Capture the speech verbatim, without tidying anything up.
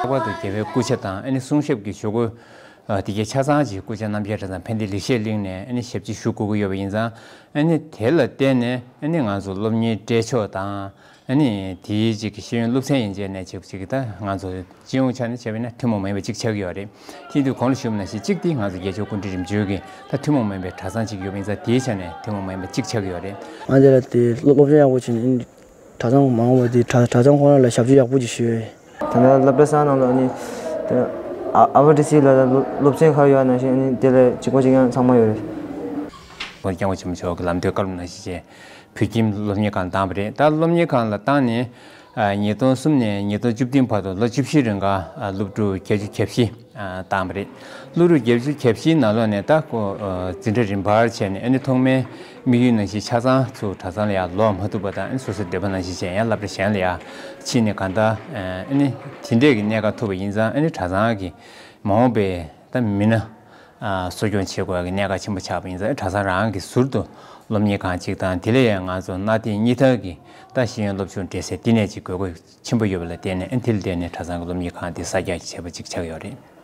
ལྷག་པར་དུ་རྒྱལ་བའི་སྐུ་ཕྱྭ་དང་ཨ་ནི་གསུང་ཞབས་ཀྱི་ཞུ་སྒོ་དེ་གའི་ཆ་ཚང་ཅིག་སྐུ་ཕྱྭ་རྣམ་རྒྱལ་གྲྭ་ཚང་ཕན་བདེ་ལེགས་བཤད་གླིང་ནས་ཨ་ནི་ཞབས་ཕྱི་ཞུ་དགོས་ཀྱི་ཡོད་པ་ཡིན་ཙང་། ཨ་ནི་དེ་ལ་བརྟེན་ནས་ཨ་ནི་ང་ཚོ་སློབ་གཉེར་སྤྲད་ཕྱོགས་དང་། ཨ་ནི་དེའི་ཅིག་ཤེས་ཡོན་སློབ་ཚན་ཡན་ཆད་ནས་ཅིག་ཅིག་ད་ང་ཚོ་སྤྱི་ཡོངས་ཆ་ནས་བྱས་པ་ཡིན་ན་ཐུན་མོང་མ་ཡིན་པ་གཅིག་ཆགས་ཀྱི་ཡོད་རེད། དེ་དུས་གོང་ལ་ཞུས་པ་ནང་བཞིན་གཅིག་དེ་ང་ཚོ་རྒྱལ་མཆོག་སྐུ་ཕྲེང་རིམ་བྱོན་གྱི་ད་ཐུན་མོང་མ་ཡིན་པའི་གྲྭ་ཚང་ཅིག་ཡོད་པ་ཡིན་ཙང་དེའི་ཆ་ནས་ཐུན་མོང་མ་ཡིན་པ་གཅིག་ཆགས་ཀྱི་ཡོད་རེད། ང་དེ་ལ་དེ་སློབ་སློབ་སྦྱོང་ཡག་པོ་བྱས་ནས་གྲྭ་ཚང་མ་འོངས་པ་དེ་གྲྭ་གྲྭ་ཚང་ཁོ་ན་ལ་ཞབས་ཕྱི་ཡག་པོ་ཅིག་ཞུ་ཡ་ཡིན། ད་ལྟ་སློབ་གྲྭ་ཚང་ནང་ལ་ནི་ཨ་ཨ་བ་ཌི་སི་ལ་སློབ་སློབ་ཚན་ཁག་ཡོད་ནང་བཞིན་ནི་དེ་ལ་གཅིག་པ་གཅིག་རྐྱང་ཚང་མ་ཡོད་རེད། ཁོང་སྐྱབས་མགོན་ཆེན་པོ་མཆོག་གི་ལམ་སྟོན་བཀའ་སློབ་ནང་བཞིན་བྱས། བོད་ཁྱིམ་སློབ་གཉེར་ཁང་བཏང་བ་རེད། ད་སློབ་གཉེར་ཁང་ལ་བཏང་ནས་ཉིས་སྟོང་གསུམ་ནས་ཉིས་སྟོང་བཅུ་བདུན་བར་དུ་ལོ་བཅུ་བཞི་རིང་ག་སློབ་ཕྲུག་བརྒྱད་ཅུ་གྱ་བཞི་བཏང་བ་རེད། སློབ་ཕྲུག་བརྒྱད་ཅུ་གྱ་བཞིའི་ནང་ལོགས་ནས་ད་ཁོ་འཛིན་གྲྭ་རིམ་པར་བྱས་ནས་ཨ་ནི་ཐོག་མའི་དམིགས་ཡུལ་ནང་བཞིན་ཆ་ཚང་ཚུར་གྲྭ་ཚང་ལ་ཡར་ལོག་མ་ཐུབ་པ་དང་ཨ་ནི་སོ་སོའི་འདོད་པ་ནང་བཞིན་བྱས་ཡང་སློབ་གྲྭ་གཞན་ལ་ཡར་ཕྱིན་ནས་གང་ལྟར་ཨ་ནི་དེ་འདྲས་ཀྱི་གནད་འགག་ཐུག་པ་ཡིན་ཙང་ཨ་ནི་གྲྭ་ཚང་གི་མ་འོངས་པའི་ད་མི་སྣ། གསོ་སྐྱོང་བྱེད་དགོས་ཀྱི་གནད་འགག་ཆེན་པོ་ཆགས་པ་ཡིན་ཙང་གྲྭ་ཚང་རང་གི་ཟུར་དུ་སློབ་གཉེར་ཁང་གཅིག་དང་དེ་ལས་ཡང་ང་ཚོ་གནའ་དེང་གཉིས་ཐར་གྱི་ད་ཤེས་ཡོན་སློབ་སྦྱོང་སྤྲད་སའི་བསྟི་གནས་ཅིག་དགོས་མཁོ་ཆེན་པོ་ཡོད་པ་ལ་བརྟེན་ནས་ཨ་དེ་ལ་བརྟེན་ནས་གྲྭ་ཚང་གི་སློབ་གཉེར་ཁང་དེ་གསར་རྒྱག་བྱས་པ་ཅིག་ཆགས་ཡོད་རེད།